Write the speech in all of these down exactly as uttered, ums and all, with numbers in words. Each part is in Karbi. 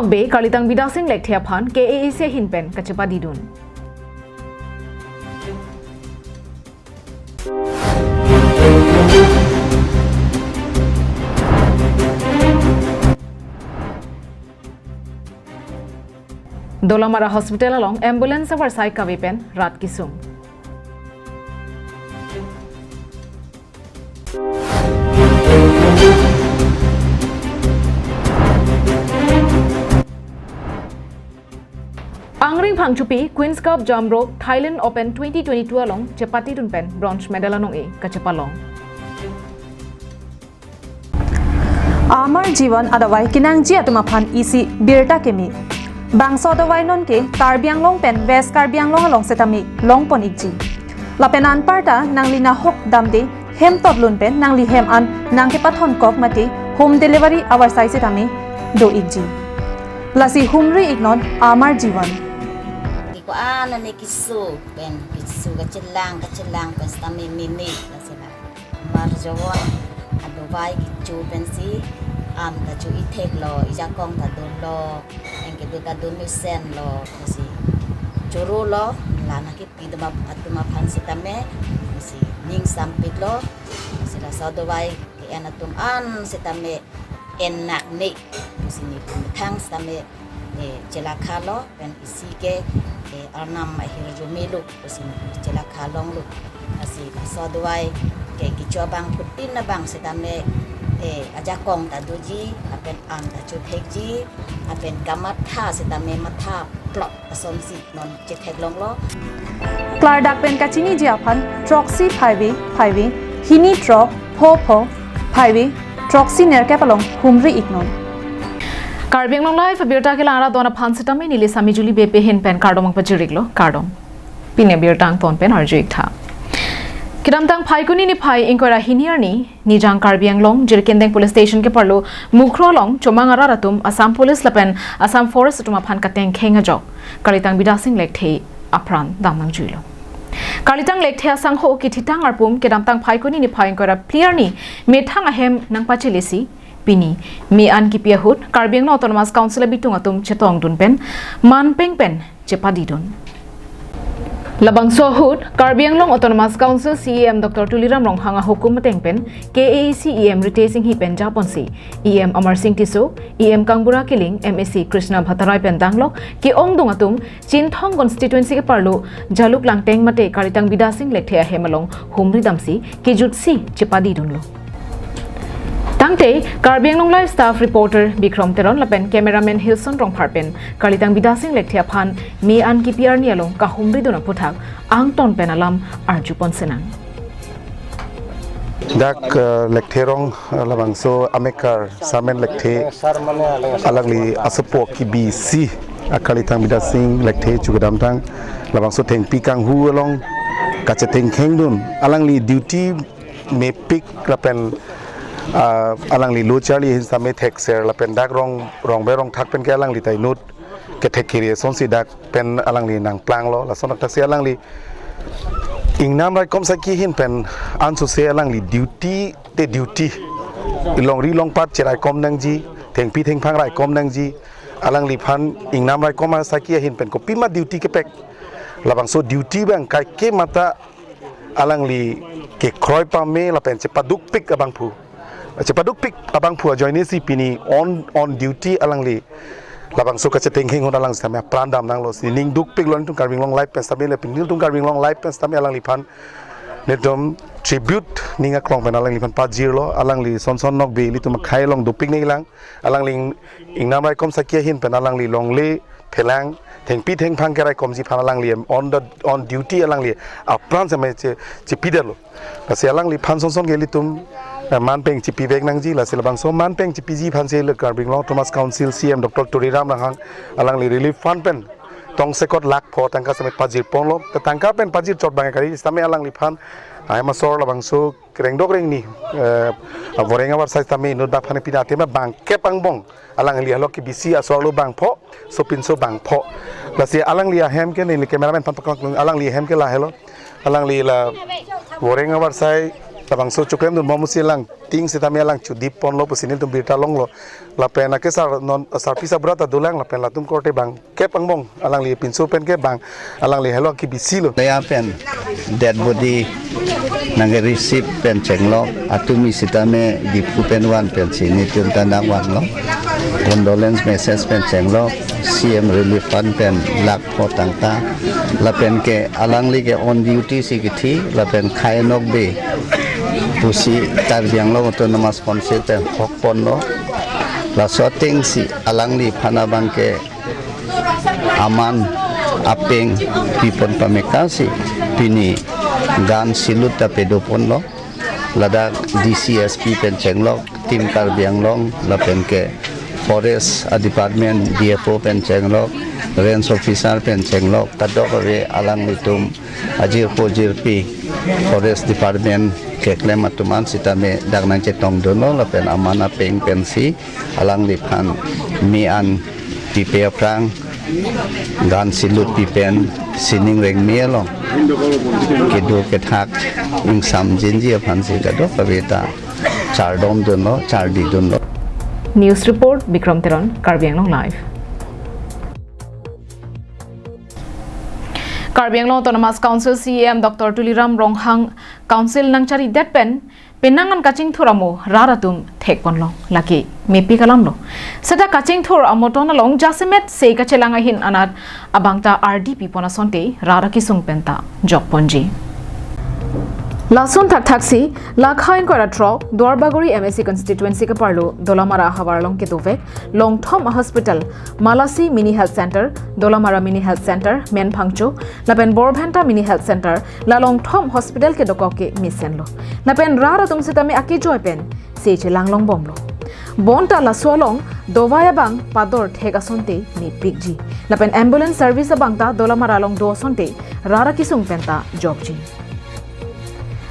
Be Karlitang Bidya Sing Lekthe aphan K A A C ahin pen kachepadidun. Dolamara Hospital along ambulance avarsai kave pen rat kesung. Angring Phangchopi Queens Cup Jump Rope Thailand Open twenty twenty-two along chepatidun pen bronze medal anong-e kachepalong. Amar Jivan adavai kenangji atum aphan isi birta keme. Bangso adavai non ke Karbi Anglong pen West Karbi Anglong along setame longpon ikji. Lapen anparta nangli nahok damde hem totlun pen nangli hem an nangkepathon kok mate home delivery avarsai setame do ikji. Lasi humri iknon Amar Jivan. Di ko-an ani keso pen keso kachelang kachelang pen setame meme lasi la. Amar Jivan adavai kecho pensi an ta cho-i theklo, ijakong ta dunlo, anke do ta dun mesenlo, pensi chorolo, la nangkepi atum ap-, atum aphan setame, pensi ning sampiklo, pensi laso adavai ke-en atum an setame en nak ne, pensi nelitum methang setame, eh, chelakha lo, pen isi ke, eh, arnam ahirjume lo, pensi chelakha longlo. Lasi laso adavai ke kecho abangphutin abang setame, eh, ajakong ta doji, lapen an ta cho thekji, lapen kamatha setame matha plot asonsi non chetheklonglo. Klardak pen kachiniji aphan throksi phaive phaive, hini throk pho pho phaive, throksi nerkep along humri iknon. Karbi Anglong Live abirta kelang arat don aphan setame neli Sami Juli Beypi ahin pen kardom nangpajir iklo, kardom. Pini abirta angton pen arju iktha. Kedamtang Phaikuni niphai ingkoi ra hini arni, Nijang Karbi Anglong, Jirikindeng Police Station keparlo Mukhro along chomang arat atum Assam Police lapen Assam Forest atum aphan katengkheng ajok Karlitang Bidya Sing Lekthe apran dam nangjuilo. Karlitang Lekthe asangho kethitang arpum kedamtang Phaikuni niphai ingkoi ra phli arni methang ahem nangpachelesi pini me-an kipi ahut Karbi Anglong Autonomous Council abitung atum chetongdun pen manpeng pen chepadidun. Labangso ahut Karbi Anglong Autonomous Council C E M Doctor Tuliram Ronghang ahukum ateng pen K A A C E M Ritesh Enghi pen japonsi E M Amarsing Tisso, E M Kangbura Killing, M A C Krishna Bhattarai pen danglok ke-ongdung atum Chinthong constituency keparlo Jaluk Langteng mate Karlitang Bidya Sing Lekthe ahem along humri damsi kejutsi chepadidunlo. Tangte Karbi Anglong Live staff reporter Bikrom Teron lapen cameraman Hilson Rongphar pen Karlitang Bidya Sing Lekthe aphan me-an kipi arni along kahumridun aphuthak angton pen alam arjupon senang. Dak, eh, Lekthe Rong, eh, labangso amekar Sarmen Lekthe alangli asopo kebisi a Karlitang Bidya Sing Lekthe chu kedamtang labangso thengpi kanghu along kachetengkhengdun alangli duty mepik lapen, ah, alangli lo charli ahin setame thekser lapen dak rong, rongbe rongthak pen ke alangli ta inut kethek kiri asonsi dak pen alangli nangplanglo, lason akthaksi alangli ingnam raikom saki ahin pen ansose alangli duty te duty, longri longpat cheraikom nangji, thengpi thengphang raikom nangji, alangliphan ingnam raikom saki ahin pen kopima duty kepek, labangso duty abang kaike mata alangli kekroi pame lapen chepadukpik abangphu. Chepadukpik abangphu ajoinesi pini on, on duty alangli labangso kachetengkheng ahut alang setame pran dam nanglo, si ning dukpiklo. Nelitum Karbi Anglong Live pen setame lapen nelitum Karbi Anglong Live pen setame alangliphan nelitum tribute ning aklong pen alangliphan pajirlo, alangli son son nokbe ilitum akhei along dopik nanglang, alangli ing-, ingnam raikom saki ahin pen alangli longle phelang, thengpi thengphang keraikomji aphan alangli on the, on duty alangli apran setame che, chepidetlo. Lasi alangliphan son son ke ilitum, eh, manpeng chepivek nangji, lasi labangso manpeng chepiji aphansi le Karbi Anglong Autonomous Council C E M Doctor Tuliram Ronghang alangli relief fund pen tongsekot lakh pho tangka setame pajirponlo. Te tangka pen pajir chot abang kali setame alangliphan ahem asor labangso kerengdok rengni, eh, voreng avarsai setame inut baphan pina tema bangkep angbong alangli halok kebisi asor lo bangpho, sopinso bangpho. Lasi alangli ahem ke neli cameraman aphan paklangklung, alangli ahem ke lahelo. Alangli la voreng avarsai Labangso choklemdunbom pusi alang ting sitame alang chodip ponlo pusi nelitum birta longlo. Lapen ake sar non sarpi sarbura ta dolang lapen latum korte bang kep angbong alangli pinso pen ke bang alangli helo kebisilo. Laya pen dead body nangke receive pen chenglok, atumi sitame Diphu pen van pensi nelitum ta nangvanlo. Condolence message pen chenglok, C M relief fund pen lakh pho tangka. Lapen ke alangli ke on duty si kithi, lapen khai nokbe pusi Karbi Anglong Autonomous Council pen hok ponlo. Laso atengsi alangliphan abang ke aman apeng pipon pamekasi pini gan silut ta pedoponlo. Ladak D C, S P pen chenglok, Team Karbi Anglong, lapen ke Forest a Department, D F O pen chenglok, Range Officer pen chenglok, kadokave alanglitum ajirpo jirpi Forest Department keklem atum an sitame dak nangchetongdunlo lapen aman apeng pensi alangliphan me-an pipe aphrang gan silut pipen sining rengme along kedo kethak ingsamjinji aphansi kadokave ta chardomdunlo, chardidunlo. News report, Bikram Teron, Karbi Anglong Live. Karbi Anglong Autonomous Council C E M Doctor Tuliram Ronghang Council nangcharidet pen penang an kachingthur amo rat atum thekponlong, lake mepik alamlo. Seta kachingthur amo ton along jasemet sei kachelang ahin anat abang ta ardi pipon asonte rat akesung penta jokponji. Lason thakthaksi, lakha ingkoi ra throk, Duarbagori M A C constituency keparlo Dolamara ahavar along kedovek longthom a hospital, Malasi Mini Health Center, Dolamara Mini Health Center, Menphangcho, lapen Borbenta Mini Health Center, la longthom hospital kedokok ke mesenlo. Lapen rat atum sitame akejoi pen sei chelang longbomlo. Bonta laso along dovai abang pador thek asonte mepikji. Lapen ambulance service abang ta Dolamara along do asonte rat akesung penta jokji.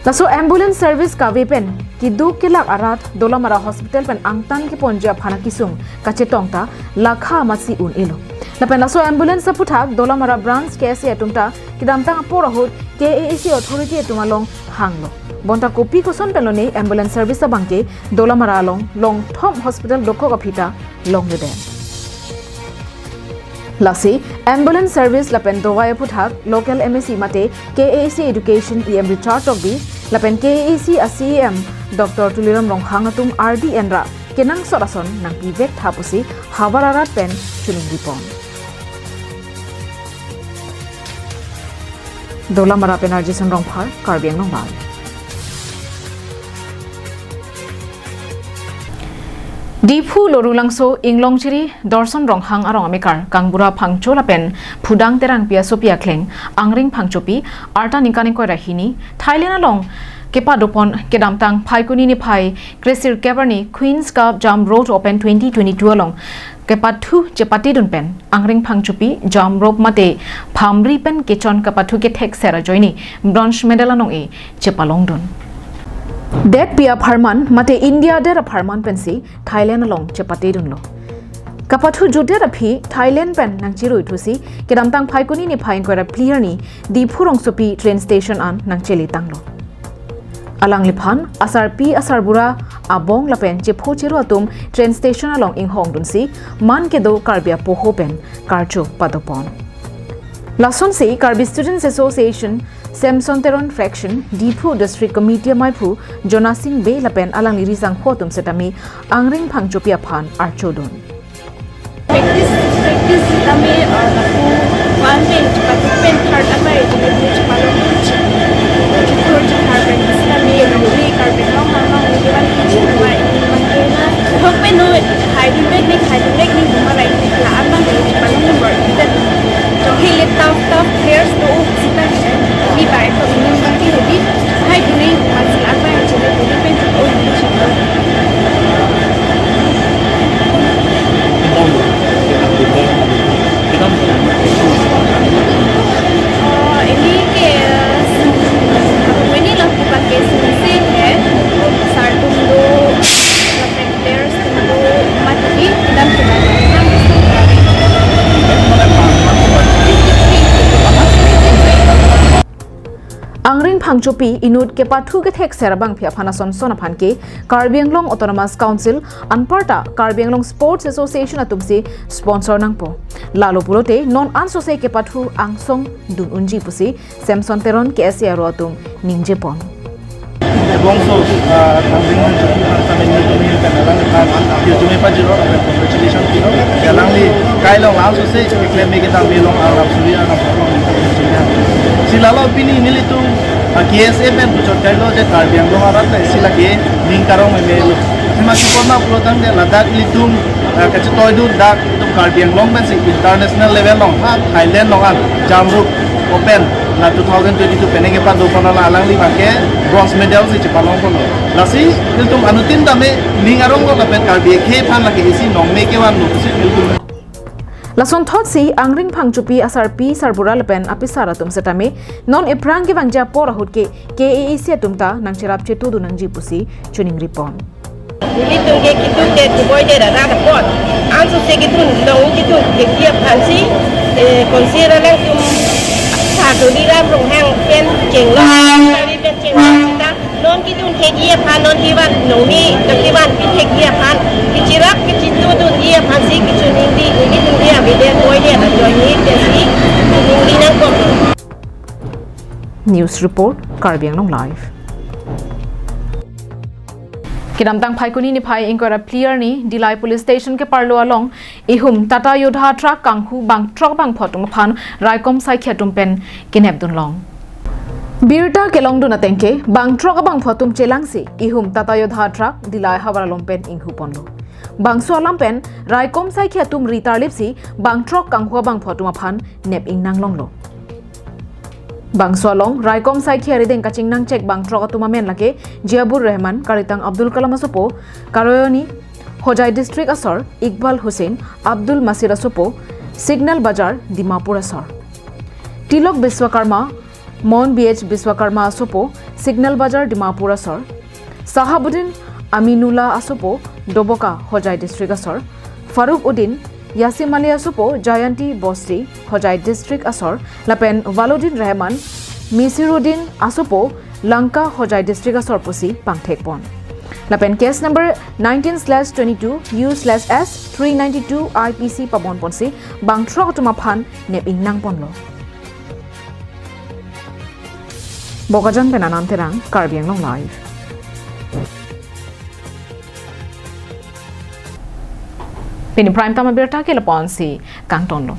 Laso ambulance service kave pen keduk kelak arat Dolamara hospital pen angtan keponji aphan akesung kachetong ta lakha masi un-elo. Lapen laso ambulance aputhak Dolamara branch K S A atum ta kedamtang apor ahut K A A C authority atum along hanglo. Bonta kopi koson penlone ambulance service abang ke Dolamara along longthom hospital dokok aphi ta longledet. Lasi ambulance service lapen dovai aputhak local M A C mate K A A C education E M Richard Tokbi lapen K A A C a C E M Doctor Tuliram Ronghang atum ardi enra kenangsot ason nangpivek tha pusi havar arat pen choningri pon. Dolamara pen R J Sun Rongphar, Karbi Anglong Live. Diphu Lorulangso Inglongchiri Dorson Ronghang arong amekar Kangbura Phangcho lapen Phudang Terangpi asopi akleng Angring Phangchopi arta ningkan ingkoi ra hini Thailand along kepadopon kedamtang Phaikuni niphai kresirkep arni Queens Cup Jump Rope Open twenty twenty-two along kepathu chepatedun pen Angring Phangchopi jump rope mate phamri pen kechon kepathu kethek ser ajoine bronze medal anong-e chepalongdun. Detpi apharman mate India det apharman pensi Thailand along chepatedunlo. Kepathu jutdet aphi Thailand pen nangchiruithusi kedamtang Phaikuni niphai ingkoi ra phli arni Diphu rongsopi train station an nangcheletanglo. Alangliphan asarpi asarbura abong lapen chepho chero atum train station along inghongdunsi man kedo Karbi apoho pen karcho padopon. Lasonsi Karbi Students Association Samson Teron Fraction, Diphu District Committee amaiphu Jonasing Bey lapen alangli risangho atum setame Angring Phangchopi aphan archodun. Practice, practice sitame, uh, lapu one pen, chipatu pen, third apa itu, itu chipalong, chithur chithar practice sitame, longri, Karbi Anglong, Karbi Anglong, ini wan kichi, nama ini wan kena. Hok pen no, hai dun bek ni, hai dun bek ni, nama lain ni, la apa ni, chipalong number, kita, jong hile tough, tough players to, sita, ni bai, to, ini wan kena, hai dun ni, masih apa yang chile, dun pen, oh, ini chipalong. Oh, ini ke, ini lo kipakai sini sih, ya. Sartum do, lapen players do, mati, dan kita Phangchopi inut kepathu kethek ser abangpi aphan asonson aphan ke Karbi Anglong Autonomous Council anparta Karbi Anglong Sports Association atumsi sponsor nangpo. Lalo pulote non ansose kepathu angsong dun unji pusi Samson Teron K S A aro atum ningjepon. Bangso, ah, Thangbing Phangchopi aphan kami nelitum aphan, nelitum aphan pajirlo, congratulations pilo. Alangli kailong langsose keklem me kita bilong alam suri alam polong. Si lalo pini nelitum, ah, K S A pen puchot kailo je Karbi Anglong arat le si lake ning karong meme lo. Sima si porna pulotangte ladak ilitum, ah, kachetoidun dak itum Karbi Anglong pensi international level along ha Thailand along an Jamrook Open la two thousand twenty-two penang kepado ponlo, alangli abangke bronze medal si chepalong ponlo. Lasi ilitum anuttin tame ning arong lo lapen Karbi akhei aphan lake isi nong me kevan lo si ilitum. Lasonthotsi Angring Phangchopi asarpi sarbura lapen apisar atum setame non ephrang kevangji apor ahut ke K A A C atum ta nangcherap chetudun nangji pusi chiningripon. Ilitum ke ketun det keboi det arat apot. Ansose ketun long ketun thekji aphansi, eh, konsi ra nangtum Sar Tuliram Ronghang pen chenglo. Sari pen chenglo sita. Non ketun thekji aphan non kevan nong me, non kevan pi thekji aphan. Kecherap kechetudunji aphansi kechiningri, nelitum ke abidet boi det ajoine pensi ningri nangkok. News report, Karbi Anglong Live. Kedamtang Phaikuni niphai ingkoi ra phli arni Dillai Police Station keparlo along ihum Tata Yodha truck kanghu bang throk bangpho atum aphan raikom saikhi atum pen kenepdun long. Birta kelongdun ateng ke bang throk abangpho atum chelangsi ihum Tata Yodha truck Dillai havar along pen inghu ponlo. Bangso alam pen raikom saikhi atum ri tarlipsi bang throk kanghu abangpho atum aphan nep ingnang longlo. Bangso along raikom saikhi arideng kachingnangchek bang throk atum amen lake Jiabur Rahman, Karitang Abdul Kalam asopo, Karoyoni, Hojai District asor, Iqbal Hussain, Abdul Masir asopo, Signal Bazar, Dimapur asor. Tilok Biswakarma, Mon B H Biswakarma asopo, Signal Bazar, Dimapur asor. Sahabuddin Aminullah asopo, Doboka, Hojai District asor. Faruk Uddin, Yasim Ali asopo, Jayanti Bosti, Hojai District asor. Lapen Waludin Rahman, Misiruddin asopo, Lanka, Hojai District asor pusi pangthekpon. Lapen case number nineteen slash twenty-two U slash S three ninety-two I P C pabon ponsi bang throk atum aphan nep ingnang ponlo. Bokajan pen Anand Terang, Karbi Anglong Live. Pini prime time abirta ke lapu-ansi kangtonlo.